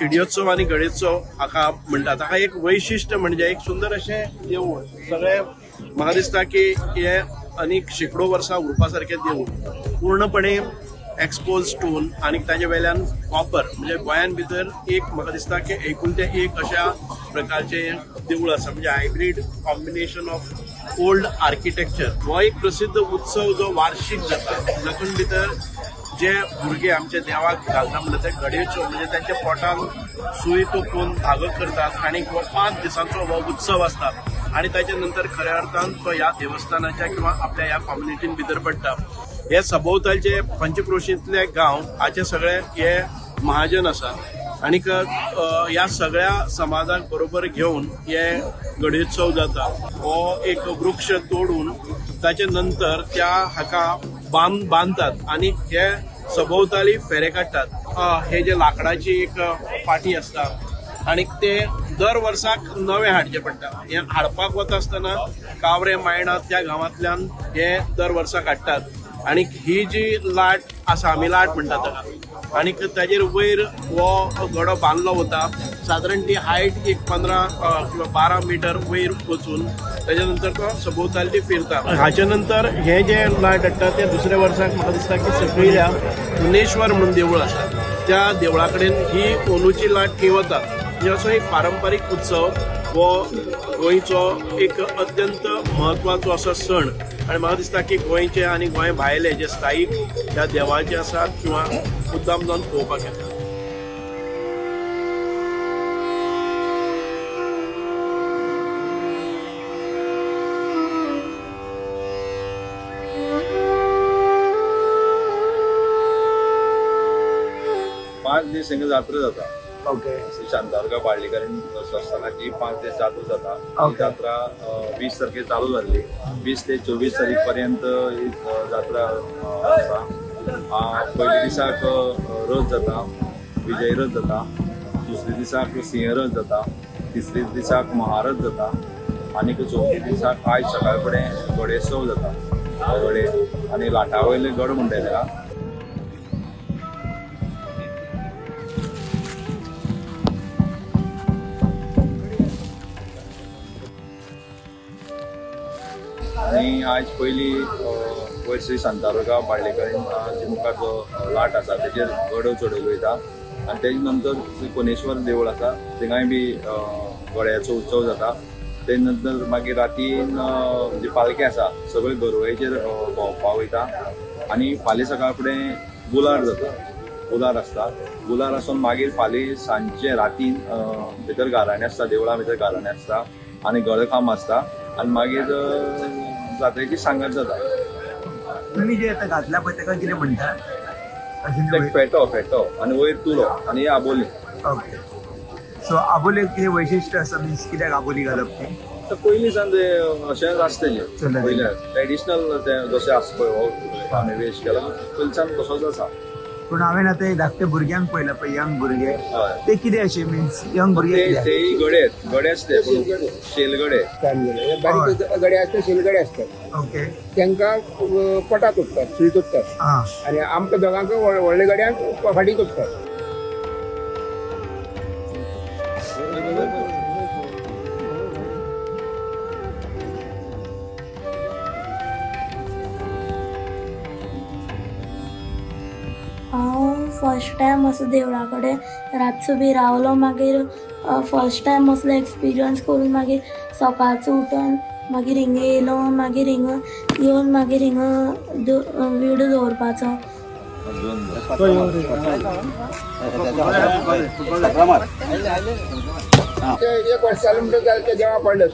शिडयोत्सव आनी गणेशोत्सव हाका म्हणटात. हाका एक वैशिश्ट म्हणजे एक सुंदर अशें देवूळ. सगळे म्हाका दिसता की हे आनीक शेंकडो वर्सां उरपा सारकें देवूळ, पूर्णपणे एक्सपोज स्टोन आनी ताजे वेल्यान कॉपर. म्हणजे गोंयान भितर एक म्हाका दिसता की एकुलतें एक अशा प्रकारचें देवूळ आसा, म्हणजे hybrid combination of old architecture. हो एक प्रसिद्ध उत्सव जो वार्षिक जाता. तातूंत भितर जे भुरगे आमच्या देवाक घालता म्हणटा ते गडयोत्सव, म्हणजे त्यांच्या पोटान सुय तोपून धागो करतात आनी हो 5 दिसांचो हो उत्सव आसता आनी ताच्या नंतर खऱ्या अर्थान तो ह्या देवस्थानाच्या किंवा आपल्या ह्या कम्युनिटीन भितर पडटा. हे सभोवतालचे पंचक्रोशींतले गांव हाचे सगळे हे महाजन आसा आनीक ह्या सगळ्या समाजाक बरोबर घेवन हे गणेशोत्सव जाता. हो एक वृक्ष तोडून ताचे नंतर त्या हाका बांदतात आनी हे सभोवताली फेरे काडटात. हे जे लाकडाची एक पाटी आसता आनी ते दर वर्साक नवे हाडचे पडटा. हे हाडपाक वता आसतना कावरे मायणा त्या गांवांतल्यान हे दर वर्साक हाडटात आनी ही जी लाट आसा, आमी लाट म्हणटात ताका, आनी ताजेर वयर हो गडो बांदलो वता. सादारण ती हायट एक 15 किंवा 12 मिटर वयर वचून ताच्या नंतर तो सभोवताली फिरता. हाच्या नंतर हे जे लाट हाडटा ते दुसऱ्या वर्साक म्हाका दिसता की सकयल्या पुनेश्वर म्हणून देवूळ आसा त्या देवळा कडेन ही ओनूची लाट थंय वता. म्हणजे असो एक पारंपारीक उत्सव हो गोंयचो एक अत्यंत म्हत्वाचो असो सण आनी म्हाका दिसता की गोंयचे आनी गोंय भायले जे स्थायीक ह्या देवाचे आसात किंवा मुद्दाम जावन पळोवपाक येता. पांच दीस हांगा जात्रा जाता. ओके. श्री शांतादुर्गा पार्लेकरीन संस्थानाची 5 दीस जात्रा जाता. ही जात्रा 20 तारखेर चालू जाल्ली, 20 ते 24 तारीख पर्यंत ही जात्रा आसा. पयल्या दिसाक रथ जाता, विजय रथ जाता, दुसऱ्या दिसाक सिंह रथ जाता, तिसऱ्या दिसाक महारथ जाता आनी चवथ्या दिसाक आयज सकाळ फुडें गणेशोत्सव जाता. गडे आनी लाटा वयले गड म्हणटा ताका. आनी आयज पयली वयर श्री शांतादुर्गा पार्लेकरीन जी मुखार जो लाट आसा तेजेर गडो चडयलो वयता आनी तेजे नंतर श्री कोनेश्वर देवूळ आसा थिंगाय बी गड्याचो उत्सव जाता. तेजे नंतर मागीर रातीन जी पालकी आसा सगळे गरवळेचेर भोंवपा वयता आनी फाल्यां सकाळ फुडें गुलार जाता. गुलार आसता, गुलार आसून मागीर फाल्यां सांजचे रातीन भितर गाराणें आसता, देवळा भितर गाराणें आसता आनी गळखाम आसता आनी मागीर जात्रेची सांगत जाता. तुम्ही जे आता घातला पळय ताका कितें म्हणटा? फेटो, फेटो आनी वयर तुरो आनी आबोली. ओके. सो आबोलेक कितें वैशिश्ट आसा, मिन्स कित्याक आबोली घालप ती? पयलीं सावन तें अशेंच आसता तेजें, पयलें ट्रेडिशनल तें जशें आसा पळय हो आमी वेश केला पयलीं सावन तसोच आसा. पूण हांवें आतां धाकटे भुरग्यांक पळयला पळय, यंग भुरगे, ते कितें अशें मिन्स यंग भुरगे तेय गडे गडेच ते शेलगडे, बारीक गडे आसता, शेलगडे आसतात. ओके. तांकां पटा तोपतात, सुई तोपतात आनी आमकां दोगांक व्हडले गड्यांक फाटी तोपतात. हांव फर्स्ट टायम असो देवळा कडेन रातचो बी रावलो, मागीर फर्स्ट टायम असलो एक्सपिरियन्स करून मागीर सकाळचो उठून मागीर हिंगा येयलो, मागीर हिंगा येवन मागीर हिंगा विडो दवरपाचो. एक वर्स जालें म्हणटकच जालें, तें देवा पडलें.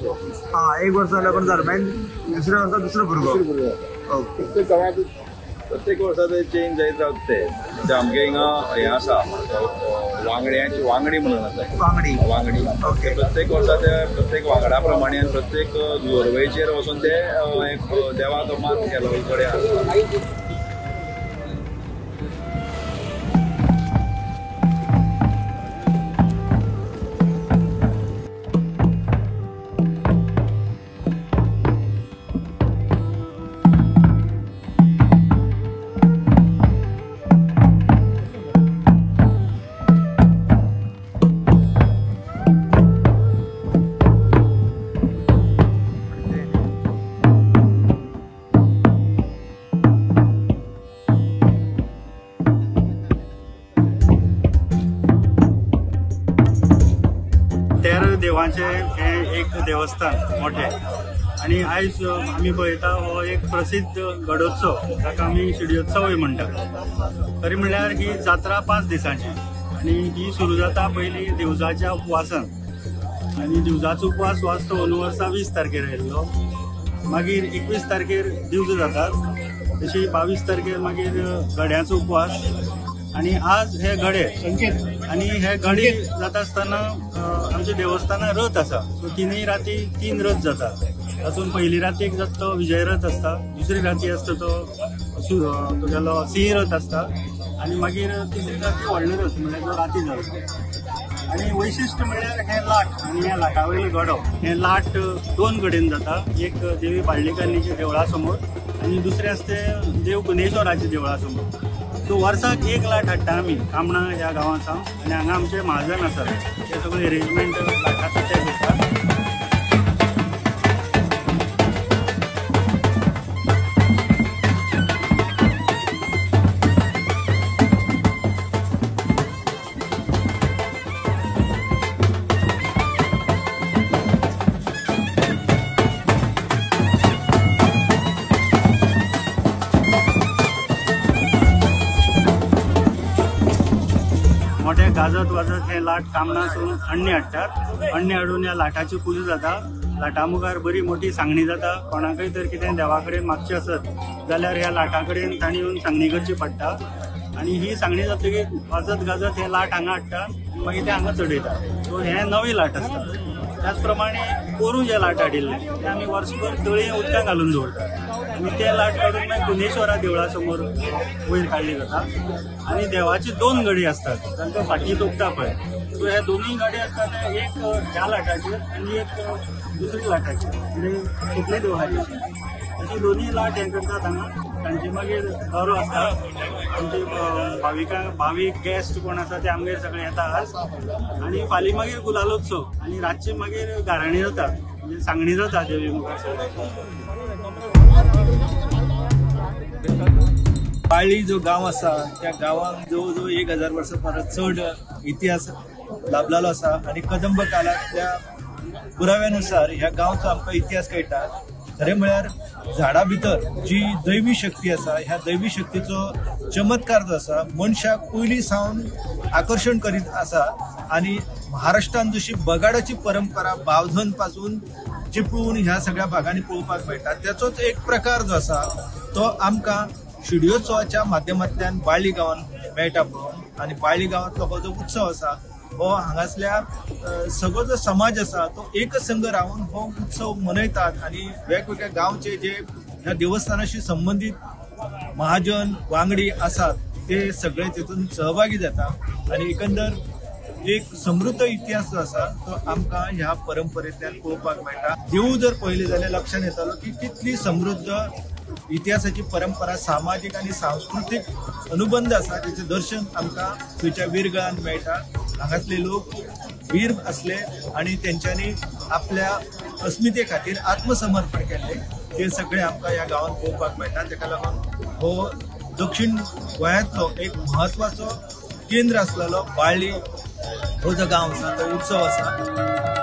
हां, एक वर्स जालें पण जालें, मागीर दुसऱ्या वर्सा दुसरो भुरगो. ओके. प्रत्येक वर्सा ते चेंज जायत रावता. ते आमगे हिंगा हें आसा वांगड्यांची वांगडी म्हणून आसा, वांगडी, वांगडी. ओके. प्रत्येक वर्सा ते प्रत्येक वांगडा प्रमाणे प्रत्येक गोरवेचेर वचून ते एक देवाक मान केलो गडे आसा. एक देवस्थान मोठें आनी आयज आमी पळयता हो एक प्रसिद्ध गडोत्सव ताका आमी शिडयोत्सवय म्हणटात. खरें म्हणल्यार ही जात्रा 5 दिसांची आनी ही सुरू जाता पयलीं दिवजाच्या उपवासान आनी दिवजाचो उपवास वाजता अंदू वर्सा 20 तारखेर आयिल्लो, मागीर 21 तारखेर दिवज जातात, तशी 22 तारखेर मागीर गड्यांचो उपवास आनी आज हे गडे आनी हे गडे जाता आसतना आमच्या देवस्थानार रथ आसा, सो तिनूय राती 3 रथ जाता. तातूंत पयली रातीक जाता तो विजय रथ आसता, दुसरी राती आसता तो तुगेलो सिंह रथ आसता आनी मागीर तिसरी राती व्हडलो रथ म्हणल्यार तो राती जाता. आनी वैशिश्ट म्हणल्यार हें लाट आनी ह्या लाटा वयलो गडो. हें लाट 2 कडेन जाता, एक देवी बाळ्ळीकान्नीच्या देवळा समोर आनी दुसरें आसता तें देव कुनेश्वराच्या देवळा समोर. सो वर्साक एक लाट हाडटा आमी कामणा ह्या गांवांत सावन आनी हांगा आमचे महाजन आसात ते सगळे एरेंजमेंट लाटाचो ते करतात. मोठे गाजत वाजत हे लाट कामणासून अण्णी हाडटात, अण्णी हाडून ह्या लाटाची पुजा जाता. लाटा मुखार बरी मोठी सांगणी जाता, कोणाकय तर कितें देवा कडेन मागचें आसत जाल्यार ह्या लाटा कडेन तांणी येवन सांगणी करची पडटा आनी ही सांगणी जातकीर वाजत गाजत हे लाट हांगा हाडटा आनी मागीर ते हांगा चडयता. सो हें नवी लाट आसता. त्याच प्रमाणे पोरूं जें लाट हाडिल्लें तें आमी वर्सभर तळये उदकां घालून दवरतात आनी तें लाट काडून मागीर कुनेश्वरा देवळा समोर वयर काडली जाता आनी देवाची 2 गडी आसतात तांकां फाटी तोपता पळय, सो हे दोनूय गाडी आसता ते एक ह्या लाटाचेर आनी एक दुसरी लाटाचेर म्हणजे सुकले देवळाचेर. अशी दोनूय लाट हें करतात हांगा. तांचे मागीर दरो आसता, आमचे भावीक गेस्ट कोण आसा ते आमगेर सगळे येता आज आनी फाल्यां मागीर गुलालोत्सव आनी रातचे मागीर गाराणी जाता म्हणजे सांगणी जाता देवी मुखार सगळे. बाळ्ळी जो गांव आसा त्या गांवांक जवळ जवळ 1000 वर्सां परस चड इतिहास लाभलेलो आसा आनी कदंब काळांतल्या पुराव्यानुसार ह्या गांवचो आमकां इतिहास कळटा. खरें म्हळ्यार झाडा भितर जी दैवी शक्ती आसा ह्या दैवी शक्तीचो चमत्कार जो आसा मनशाक पयलीं सावन आकर्शण करीत आसा आनी महाराष्ट्रान जशी बगाडाची परंपरा बावधन पासून चिपळूण ह्या सगळ्या भागांनी पळोवपाक मेळटा त्याचोच एक प्रकार जो आसा तो आमकां शिडयोत्सवाच्या माध्यमांतल्यान बाळ्ळी गांवांत मेळटा पळोवंक. आनी बाळ्ळी गांवांतलो हो जो उत्सव आसा हो हांगासल्या सगळो जो समाज आसा तो एकसंघ रावन हो उत्सव मनयतात आनी वेगवेगळ्या गांवचे जे ह्या देवस्थानाशी संबंदीत महाजन वांगडी आसात ते सगळे तितून सहभागी जाता आनी एकंदर एक समृद्ध इतिहास जो आसा तो आमकां ह्या परंपरेंतल्यान पळोवपाक मेळटा. देवूळ जर पळयलें जाल्यार लक्षांत येतालो की कितली समृद्ध इतिहासाची परंपरा सामाजीक आनी सांस्कृतीक अनुबंध आसा तेचें दर्शन आमकां थंयच्या वीरगळान मेळटा. हांगासले लोक वीर आसले आनी तेंच्यांनी आपल्या अस्मिते खातीर आत्मसमर्पण केलें तें सगळें आमकां ह्या गांवांत पळोवपाक मेळटा. तेका लागून हो दक्षिण गोंयांतलो एक म्हत्वाचो केंद्र आसलेलो बाळ्ळी हो जो गांव आसा तो उत्सव आसा.